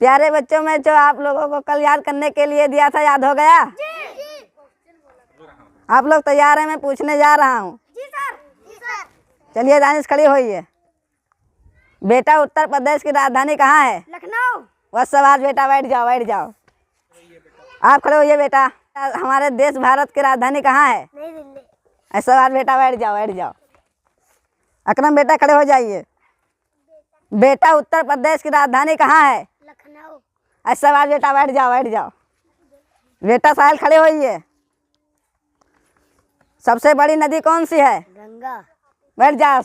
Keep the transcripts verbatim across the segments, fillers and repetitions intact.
प्यारे बच्चों, मैं जो आप लोगों को कल याद करने के लिए दिया था, याद हो गया? जी। आप लोग तैयार हैं? मैं पूछने जा रहा हूँ। जी सर। जी सर। चलिए दानिश, खड़ी होइए। बेटा, उत्तर प्रदेश की राजधानी कहाँ है? लखनऊ। बस शाबाश बेटा, बैठ जाओ, बैठ जाओ। आप खड़े होइए बेटा। हमारे देश भारत की राजधानी कहाँ है? नई दिल्ली। बस शाबाश बेटा, बैठ जाओ, बैठ जाओ। अकरम बेटा, खड़े हो जाइए। बेटा, उत्तर प्रदेश की राजधानी कहाँ है? लखनऊ। बस शाबाश बेटा, बैठ जाओ, बैठ जाओ। बेटा साहिल, खड़े होइए। सबसे बड़ी नदी कौन सी है? गंगा। बैठ जा।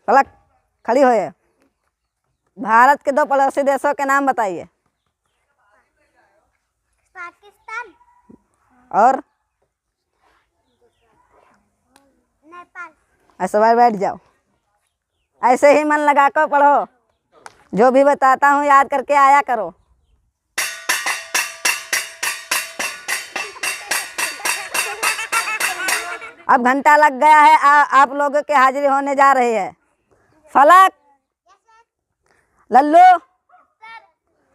पलक, खड़ी होइए। भारत के दो पड़ोसी देशों के नाम बताइए। पाकिस्तान। और? नेपाल। बस शाबाश, बैठ जाओ। ऐसे ही मन लगा कर पढ़ो, जो भी बताता हूँ याद करके आया करो। अब घंटा लग गया है, आ, आप लोगों की हाजिरी होने जा रही है। फलक, लल्लू,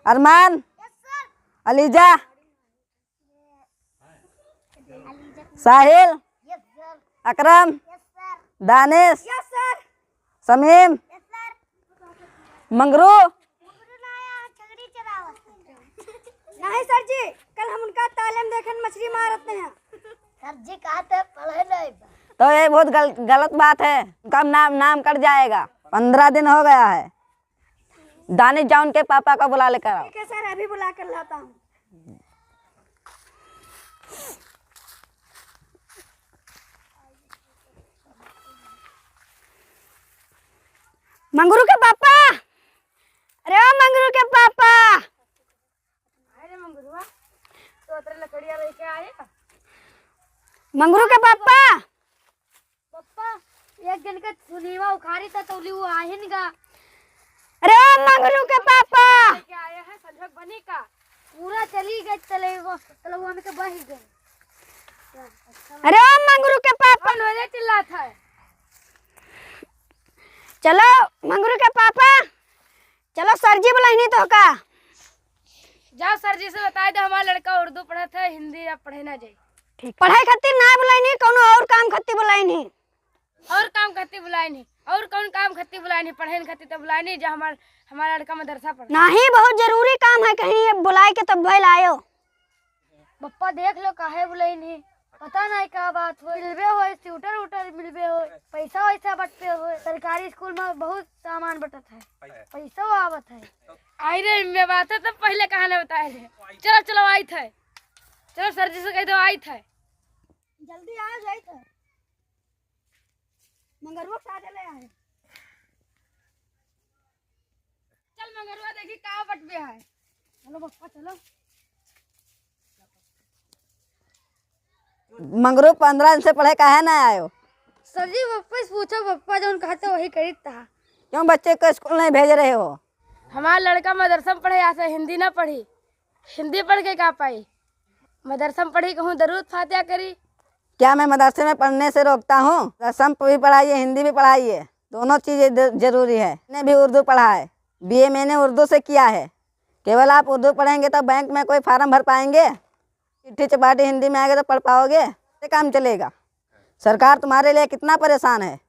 अरमान, अलीजा, साहिल, अकरम, दानिश, समीम, मंगरू। नहीं सर जी, कल हम उनका ताले में देखेन मछली मारत हैं। सर जी कहते पढ़े नहीं बा। तो ये बहुत गल-, गलत बात है, उनका नाम, नाम कट जाएगा। पन्द्रह दिन हो गया है। दानिश, जाओ उनके पापा को बुला लेकर आओ। ठीक है सर, अभी बुला कर लाता हूँ। मंगरू के पापा, अरे ओ मंगरू के पापा। अरे मंगरुआ, तो अतरे लकड़िया लेके आए। मंगरू के पापा। पप्पा, एक दिन के सुनीवा उखाड़ी त तौली वो आहिन गा। अरे ओ मंगरू के पापा। लेके आए हैं, संजोग बनी का? पूरा चली गई तलैवा, तलैवा में के बही गई। अरे ओ मंगरू के पापा। कौन हो रे चिल्लात है? चलो मंगरू के पापा, चलो सर जी बुलाइनी तो का। जाओ सर जी से बताइ दो, हमारा लड़का उर्दू पढ़त है, हिंदी अब पढ़े ना जाए। ठीक। पढ़ाई खातिर ना बुलाइनी, कौनो और काम खातिर बुलाइनी। और काम खातिर बुलाइनी, और कौन काम खातिर बुलाइनी? पढ़े खातिर तो बुलाइनी, जो हमार, हमारा लड़का मदरसा पढ़े। नहीं, बहुत जरूरी काम है, कहीं ये बुलाए के तब भइल आयो। पप्पा देख लो काहे बुलाइनी, पता नहीं का बात हो, मिलबे होए, स्वेटर उटर मिलबे होए, पैसा वैसा बटबे होए। सरकारी स्कूल में बहुत सामान बटत है, पैसा आवत है। आई रे, मैं बात है तो पहले कहा ना बताए रे। चलो, चलो, आई थे, चलो सर जी से कह दो, आई थे। जल्दी आ जाई थे। मंगरुआ के साथ ले आए। चल मंगरुआ, देखी का बटबे है। चलो पप्पा, चलो। मंगरू, पन्द्रह दिन से पढ़े काहे ना आयो? सर जी, पप्पा से पूछो, पप्पा जौन कहते वही करीत था। क्यों बच्चे को स्कूल नहीं भेज रहे हो? हमारा लड़का मदरसा में पढ़े, यहाँ से हिंदी ना पढ़ी, हिंदी पढ़ के का पाई? मदरसा में पढ़ी कहूँ दरूद फातिहा करी। क्या मैं मदरसे में पढ़ने से रोकता हूँ? मदरसा में भी पढ़ाइए, हिंदी भी पढ़ाइए, दोनों चीज़ें द-, जरूरी है। मैंने भी उर्दू पढ़ा है, बीए मैंने उर्दू से किया है। केवल आप उर्दू पढ़ेंगे तो बैंक में कोई फार्म भर पाएंगे? चिट्ठी चपाटी हिंदी में आएगा तो पढ़ पाओगे? कैसे काम चलेगा? सरकार तुम्हारे लिए कितना परेशान है,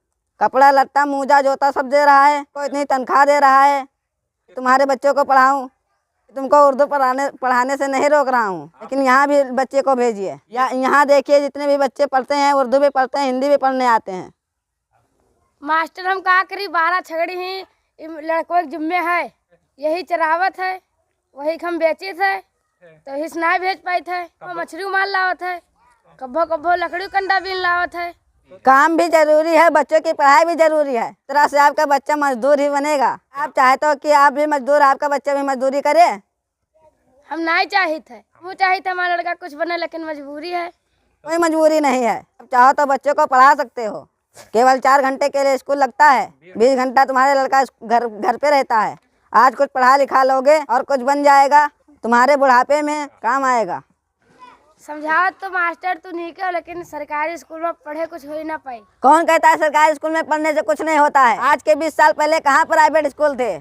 कपड़ा लत्ता मोजा जूता सब दे रहा है, को इतनी तनख्वाह दे रहा है, तुम्हारे बच्चों को पढ़ाऊँ, तुमको उर्दू पढ़ाने, पढ़ाने से नहीं रोक रहा हूँ, लेकिन यहाँ भी बच्चे को भेजिए। या-, यहाँ देखिए, जितने भी बच्चे पढ़ते हैं, उर्दू भी पढ़ते हैं, हिंदी भी पढ़ने आते हैं। मास्टर, हम का करी, बारह छगड़ी ही, इम-, लड़को एक जुम्मे है, यही चरावत है, वही के हम बेचित है, तो हिस ना भेज पाइत है। और मछली मार लावत है, कब्बो कब्बो लकड़ी कंडा बीन लावत है। काम भी जरूरी है, बच्चों की पढ़ाई भी जरूरी है। इस तरह से आपका बच्चा मजदूर ही बनेगा। आप चाहते हो कि आप भी मजदूर, आपका बच्चा भी मजदूरी करे? हम नहीं चाहित है, हम चाहित है हमारा लड़का कुछ बने, लेकिन मजबूरी है। कोई मजबूरी नहीं है, आप चाहो तो बच्चों को पढ़ा सकते हो। केवल चार घंटे के लिए स्कूल लगता है, बीस घंटा तुम्हारे लड़का इस-, घर, घर पे रहता है। आज कुछ पढ़ा लिखा लोगे और कुछ बन जाएगा, तुम्हारे बुढ़ापे में काम आएगा। समझावत तो मास्टर तू नीके हो, लेकिन सरकारी स्कूल में पढ़े कुछ हो ही ना पाई। कौन कहता है सरकारी स्कूल में पढ़ने से कुछ नहीं होता है? आज के बीस साल पहले कहाँ प्राइवेट स्कूल थे?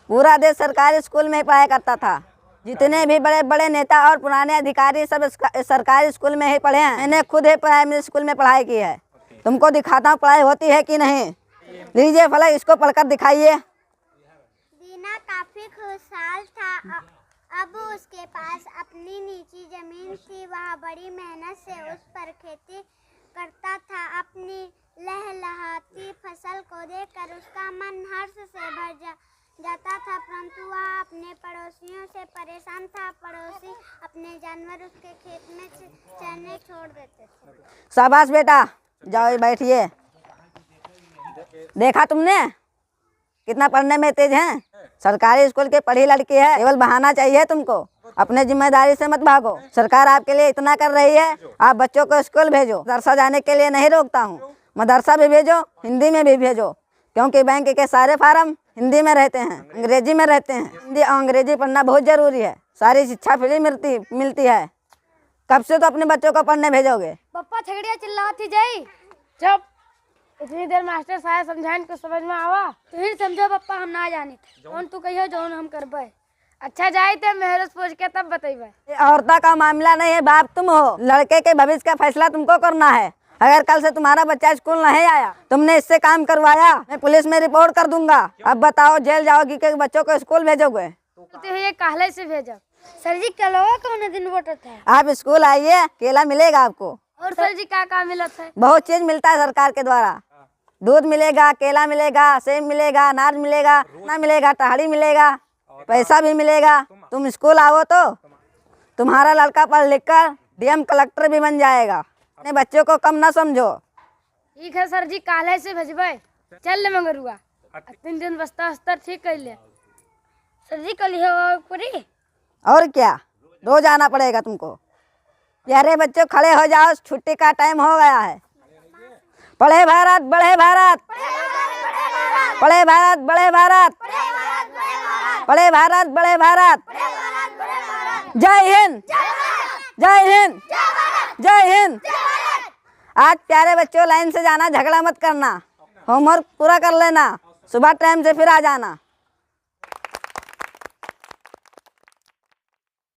पूरा देश सरकारी स्कूल में ही पढ़ाई करता था। जितने भी बड़े बड़े नेता और पुराने अधिकारी सब इसका-, सरकारी स्कूल में ही पढ़े हैं। मैंने खुद ही प्राइमरी स्कूल में पढ़ाई की है। तुमको दिखाता हूँ पढ़ाई होती है कि नहीं। लीजिए फलक, इसको पढ़कर दिखाइए। दीना काफी खुशहाल था। अ-, अब उसके पास अपनी निजी जमीन थी। वह बड़ी मेहनत से उस पर खेती करता था। अपनी लहलहाती फसल को देखकर उसका मन हर्ष से भर जा-, जाता था, परंतु वह अपने पड़ोसियों से परेशान था। पड़ोसी अपने जानवर उसके खेत में च-, चरने छोड़ देते थे। शाबाश बेटा, जाओ बैठिए। देखा तुमने? कितना पढ़ने में तेज हैं। सरकारी स्कूल की पढ़ी लड़की है, केवल बहाना चाहिए तुमको। अपने जिम्मेदारी से मत भागो। सरकार आपके लिए इतना कर रही है, आप बच्चों को स्कूल भेजो। मदरसा जाने के लिए नहीं रोकता हूँ, मदरसा भी भेजो, हिंदी में भी भेजो, क्योंकि बैंक के सारे फार्म हिंदी में रहते हैं, अंग्रेजी में रहते हैं। हिंदी और अंग्रेजी पढ़ना बहुत जरूरी है। सारी शिक्षा फ्री मिलती, मिलती है। कब से तो अपने बच्चों को पढ़ने भेजोगे? पप्पा, छगड़िया चिल्लात ही जाई। चुप। इतनी देर मास्टर साहब समझाइन, कुछ समझ में आवा? तुहीं समझो पप्पा, हम ना जानी। जौन तू कहियो, जौन हम करबे। अच्छा, जाई ते मेहरो से पूछ के तब बतइबे। ये औरता का मामला नहीं है, बाप तुम हो। लड़के के भविष्य का फैसला तुमको करना है। अगर कल से तुम्हारा बच्चा स्कूल नहीं आया, तुमने इससे काम करवाया, मैं पुलिस में रिपोर्ट कर दूंगा। अब बताओ, जेल जाओगी कि बच्चों को स्कूल भेजोगे? तो ये काले से भेजब। सर जी, केलवा कौन दिन बटत है? आप स्कूल आइए, केला मिलेगा आपको। और सर जी, का का मिलत है? बहुत चीज मिलता है सरकार के द्वारा। दूध मिलेगा, केला मिलेगा, सेब मिलेगा, अनार मिलेगा, ना मिलेगा, टहड़ी मिलेगा, पैसा भी मिलेगा। तुम स्कूल आओ तो तुम्हारा लड़का पढ़ लिख कर डीएम कलेक्टर भी बन जाएगा। अपने बच्चों को कम ना समझो। ठीक है सर जी, काले से भेजबे। चल ले मंगरुआ, तीन दिन बस्ता उस्ता ठीक कर ले। सर जी, कल ही हो पूरी। और क्या, रोज आना पड़ेगा तुमको। प्यारे बच्चों, खड़े हो जाओ, छुट्टी का टाइम हो गया है। पढ़े भारत, बढ़े भारत। पढ़े भारत, बढ़े भारत। पढ़े भारत, बढ़े भारत। जय हिंद, जय हिंद, जय हिंद। आज प्यारे बच्चों, लाइन से जाना, झगड़ा मत करना, होमवर्क पूरा कर लेना, सुबह टाइम से फिर आ जाना।